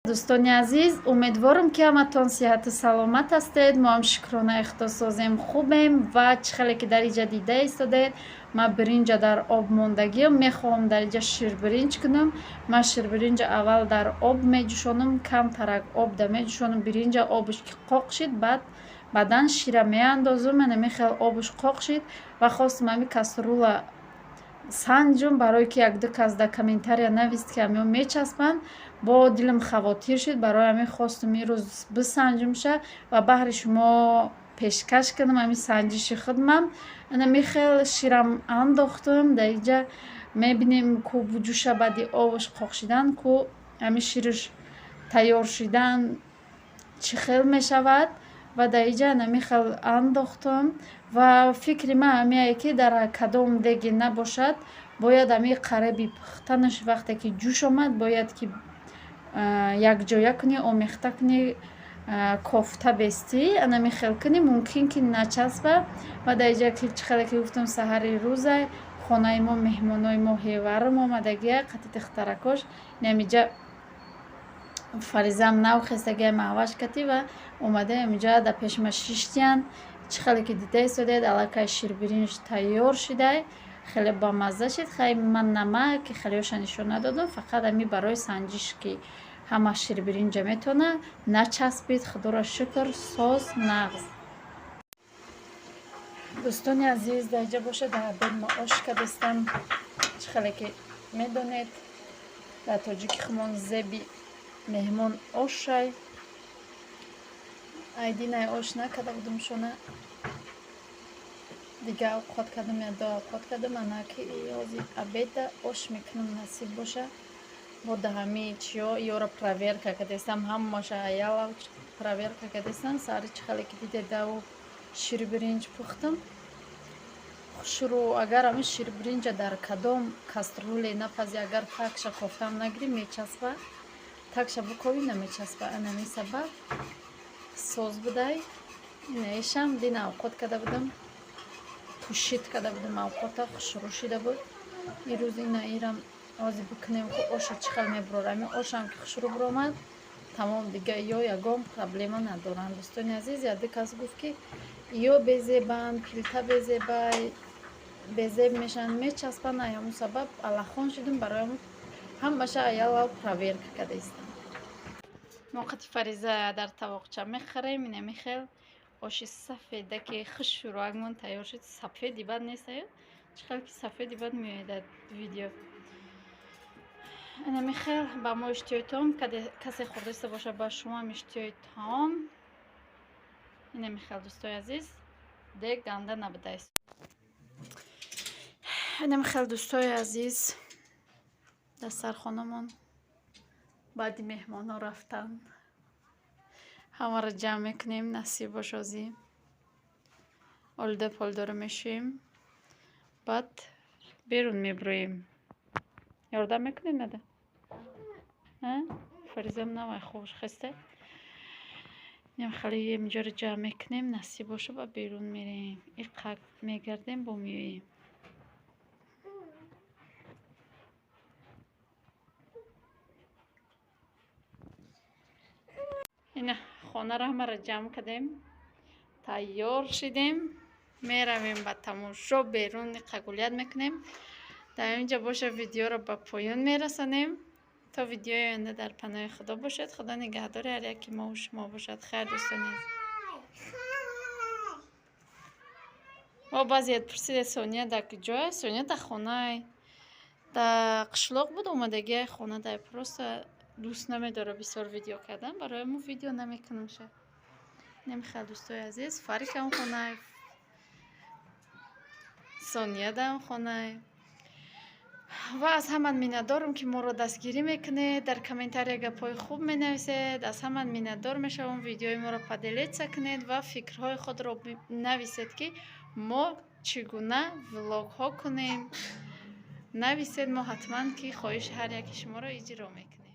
Дӯстони азиз, умедворам, ки ҳаматон сиҳату саломат ҳастед. Мо ҳам, шукронаи Худо, созем, хубем. Ва чӣ хеле ки дар иҷа дида истодед, ман биринҷа дар об мондагиам, мехоҳам дар иҷа ширбиринҷ кунам. Ман ширбиринҷа аввал дар об меҷӯшонам, камтарак об да меҷӯшонам биринҷа. Обш ки қоқ шид, баъд баъдан шира меандозум. Ана хел обш қоқ шид ва хостум ҳами кастрюля санҷум, барое ки якду кас дар комментария навист, ки ҳамиҳо мечаспанд. Бо дилам хавотир шуд, барои ҳамин хостум ирӯз бисанҷумша ва баҳри шумо пешкаш кунам ҳамин санҷиши худмам. Ана михел ширам андохтум дар иҷа, мебинем, ку буҷӯша. Баъди обш қоқ шидан, ку ҳамин шириш тайёр шидан чӣ хел мешавад. Ва дар иҷа ана хел андохтум. Ва фикри ман ҳамиае, ки дар кадом деге набошад, бояд ҳамин қариби пухтанаш, вақте ки ҷӯш омад, бояд ки якҷоя кунӣ, омехта кунӣ, кофта бестӣ, анами хел кунӣ, мумкин ки начаспа. Ва дар иҷа, ки чӣ хеле ки гуфтам, саҳари рӯза хонаи мо меҳмонои мо ҳеварам омадагия қати духтаракош. Инамиҷа Фаризам нав хестагия, маҳваш катӣ ва омада инҷа дар пеши ма шиштиянд. Чӣ хеле ки дида истодед, аллакай ширбиринҷ тайёр шидай, хеле бамазза шид. Хай, ман намак хелеоша нишон надодам, фақат ами барои санҷиш, ки ҳама ширбиринҷа метавона, начаспид. Худоро шукр, соз, нағз. Дӯстони азиз, дар инҷа бошад, дар обед мо ош кардастам. Чӣ хеле ки медонед, дар тоҷики хумон зеби меҳмон ошай. Айдинай ош накарда будум, шона дига авқот кардам, я ду авқот кардам. Ана ки ҳозир обеда ош мекунам, насиб боша. Бо даҳами чиё ёро проверка кардастам, ҳамаша аяла проверка кардастам. Сари чӣ хеле ки дидед, дау ширбиринҷ пухтам хушрӯ. Агар ҳамин ширбиринҷа дар кадом кастрюле напази, агар такша кофтам нагирӣ, мечаспа. Такша буковӣ, намечаспа. Анами сабаб соз будай. Инаишам дина авқот карда будам, пӯшид карда будам авқота, хушрӯ шида буд. Ирӯз ина ирам ҳозир бикунем, ку оша чӣ хел мебурор. Ҳамин ошам ки хушрӯ буромад, тамом, дига ё ягон проблема надоранд. Дӯстони азиз, яде кас гуфт, ки ё безебанд, плита безебай, безеб мешаванд, мечаспанд. Ай ҳамун сабаб аллахон шудем, барои ҳамун ҳамаша аялав проверка карда истам. Мо қати Фариза дар тавоқча мехӯрем. Инами хел оши сафедаки хушрӯакмон тайёр шуд. Сафеди бад нест, аю чӣ хел ки сафеди бад меояд дар видео. Инами хел ба мо иштиҳои таом, касе хӯрдаиста бошад, ба шумоам иштиҳои таом. Инами хел, дӯстои азиз, дег ганда набудааст. Инами хел, дӯстои азиз, дастархонамон баъди меҳмонҳо рафтан ҳамаро ҷамъ мекунем, насиб бошозӣ. Олуда полидора мешӯем, баъд берун мебуроем. Ёрдам мекунед, нада Фаризам навай хуш хеста. Инам хеле инҷоро ҷамъ мекунем, насиб боша, ба берун мерем, иқак мегардем, бо меоем. Ина хонаро ҳамаро ҷамъ кардем, тайёр шидем, меравем ба тамошо, берун қагулият мекунем. Дар инҷа боша, видеоро ба поён мерасонем. То видеои оянда дар паноҳи Худо бошед. Худо нигаҳдори ҳар яки мову шумо бошад. Хайр, дӯстони азиз. Мо баъзеят пурсидед, Сония дар куҷоя? Сония дар хонай, дар қишлоқ буд, омадагиай хона дар, просто дӯст намедорад бисёр видео кардан, барои мо видео намекунамша. Намехел, дӯстои азиз, Фарикам хонай, Сония даам хонай. Ва аз ҳаман миннатдорам, ки моро дастгирӣ мекунед, дар комментария гапҳои хуб менависед. Аз ҳаман миннатдор мешавам, видеои моро поделиться кунед ва фикрҳои худро нависед, ки мо чӣ гуна влогҳо кунем. Нависед, мо ҳатман ки хоҳиши ҳар яки шуморо иҷро мекунем.